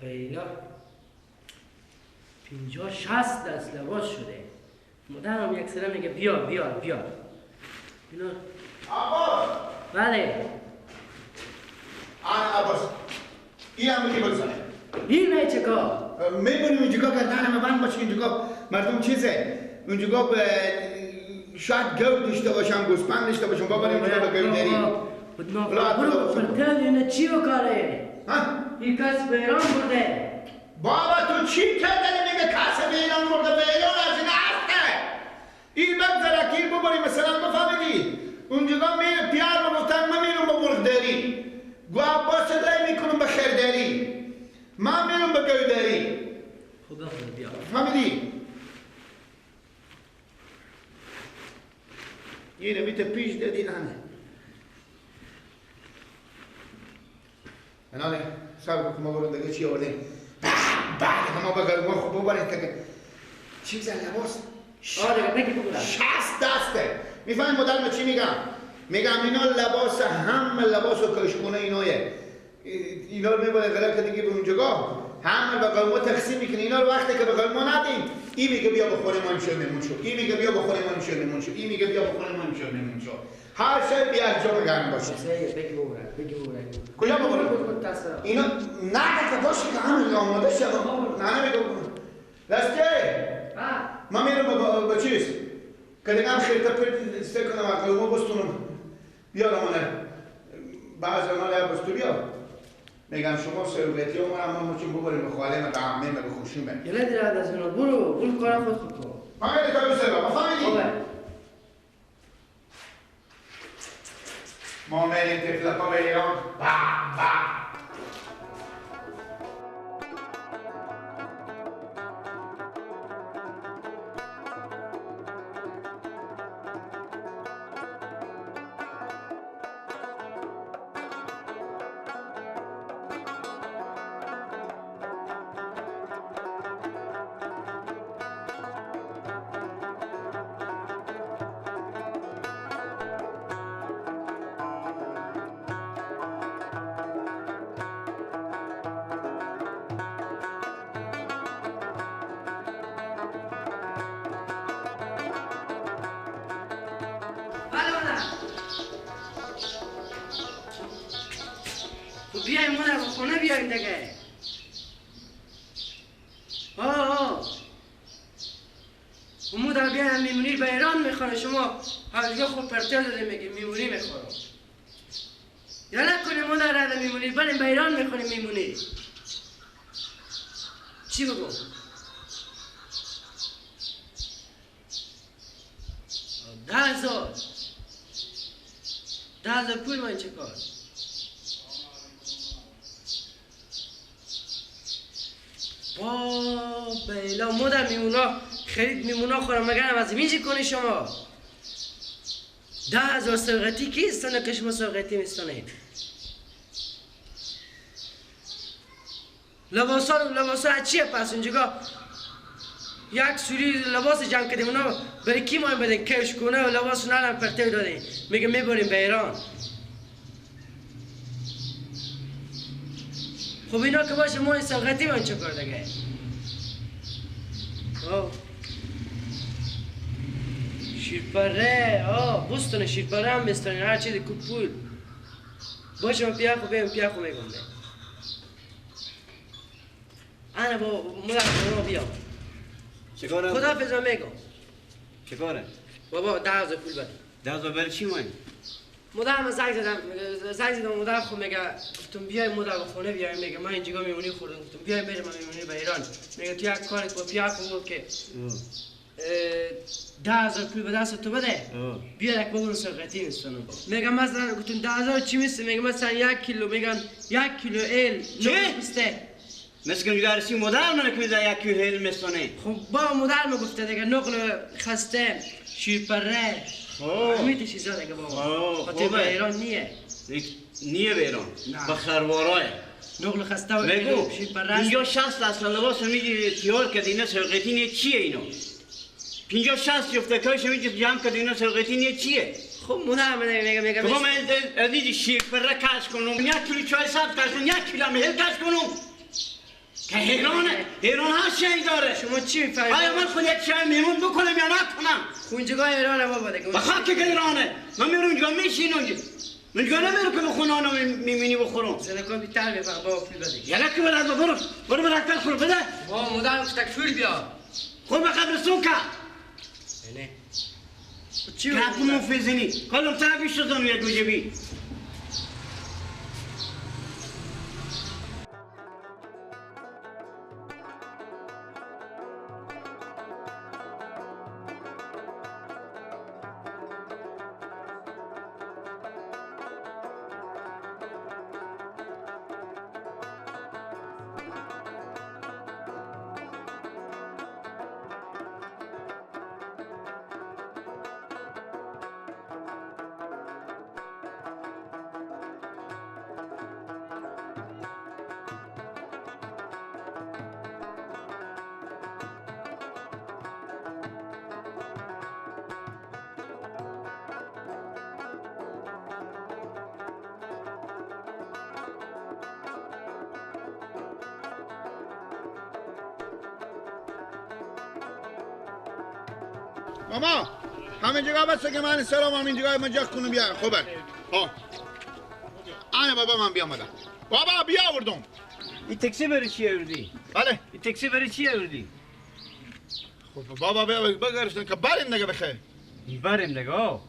بیلا 50-60 دست لباس شده. مادرم یک سره میگه بیا بیا بیا. اینا عباس. بله. آن عباس. این هم میگه بگذاره. این نه چه کار؟ میبینیم اینجا که نه بند باشه اینجا مردم چیزه. اونجا شاید گو داشته باشم، گوسفند داشته باشم، بابا اینجا به گو داری. برو پرتل اینا چی بکاره؟ ها؟ این کس به ایران برده. بابا تو چی کردنی میگه کس به ایران برده؟ به ایران از این هسته. این بگذاره که این ببری مثلا بفهمیدی. اونجا میره پیار بگفتن من میرم به مرغداری. گو عباس صدای میکنم به خیرداری. من میرم به گوداری. خب بخور بیا. فهمیدی؟ اینو بیت پیش دادی انه. انانه صاحب که ما برون دیگه چی آوردیم؟ بعد ما بگم ما خوب ببریم که چیز لباس. آره بگی بگو. 60 دسته. میفهمی مادر من چی میگم؟ میگم اینا لباس هم لباس و کشکونه اینایه. اینا رو میبره غلط که دیگه به اونجا همه به قوم تقسیم میکنه. اینا رو وقتی که به قوم ندیم این میگه بیا بخوریم ما امشب میمون شو، این میگه بیا بخوریم ما امشب میمون شو، این میگه بیا بخوریم ما امشب میمون شو. هر شب بیا جا گرم باشه. بگی ببره بگی ببره. کجا ببره؟ اینا نه که باشه که همه آماده شه. نه نمیگم راسته ما میرم با چیز که دیگه هم خیلی پرت سه کنم قوم بستونم بیارم اونه بعض مال بستو بیا. میگم شما سروقتی ها ما ما چون ببریم به خاله ما به عمه ما به خوشومه. یه دیره از اینا برو برو کار خود خود کن. فهمیدی تا دوست دارم فهمیدی؟ ما میریم تفلکا به ایران. با با بیایم مادر به خونه بیایم دیگه. آه مادر بیایم میمونی به ایران میخوره. شما هرگاه خود پرتل داده میگه میمونی میخورم. یا نکنه مادر رده میمونی بریم به ایران میخوریم میمونی. چی بگم؟ 10,000 10,000 پول من چه کار؟ با بیلا مادر میمونا خرید میمونا خورم مگرم از اینجی کنی شما 10,000 سرقتی کیستانه که شما سرقتی میستانه؟ لباسا لباسا چیه پس اونجا یک سوری لباس جمع کردیم اونا برای کی ما بدین کش کنه و لباس نرم پرته دادیم میگه میبریم به ایران. خب اینا که باشه ما این سرقتی من چه کار دیگه؟ آه شیرپره آه بستونه شیرپره هم بستونه هر چیزی کو پول باشه من پیاخو بیم پیاخو میگم ده انا با مدر بیا. چیکاره؟ خداحافظ من میگم. چیکاره؟ بابا 10,000 پول بده. 10,000 برای چی ماین؟ مادر من زنگ زدم مادر خود میگه گفتم بیای مادر به خونه بیای میگه من اینجا میمونی خوردم گفتم بیای بریم من میمونی به ایران میگه تو یک کارت با پیاخو بود که 10,000 پول به دست تو بده بیا یک بابا سرقتی میستونم میگم مثلا گفتم 10,000 چی میسته میگه مثلا 1 کیلو میگن 1 کیلو ال چی؟ مثل که درسی مادر من که 1 کیلو ال میستونه. خب با مادر ما گفته دیگه نقل خسته شیرپره همین چیزا دیگه بابا. خاطر به ایران نیه. نیه به ایران. با خروارای. نقل خسته و شیرپره. 50-60 اصلا لباس میگی تیار کرد اینا سرقتی نیه چیه اینا؟ 50-60 جفت کاش میگی جمع کرد اینا سرقتی نیه چیه؟ خب مادر من میگم بابا من از اینجا شیرپره کش کنم 1 کیلو چای سبز کش کنم 1 کیلو هم هل کش کنم. که حیرانه، ایران هر چی داره. شما چی میفهمید؟ آیا من خود یک چای میمون بکنم یا نکنم؟ خونجگاه ایرانه بابا دیگه. بخاک که ایرانه. من میرم اونجا میشینم اونجا. اونجا نمیرم که بخونه میمونی بخورم. زنکا بیتر میفهم بابا پول بده. یلا که برو برو برو برو خور بده. بابا مادرم گفت پول بیا. خور به قبرستون که. نه. چی رو فزنی؟ کلم تا بیش شدم یه گوجبی. ماما همین جگاه بسه که من سلام همین جگاه من جا کنم بیا خوبه. ها آنه بابا من بیامدم. بابا بیا آوردم. این تاکسی برای چی آوردی؟ بله این تاکسی برای چی آوردی؟ خب بابا بیا بگرفتن که بریم دیگه بخیر. بریم دیگه.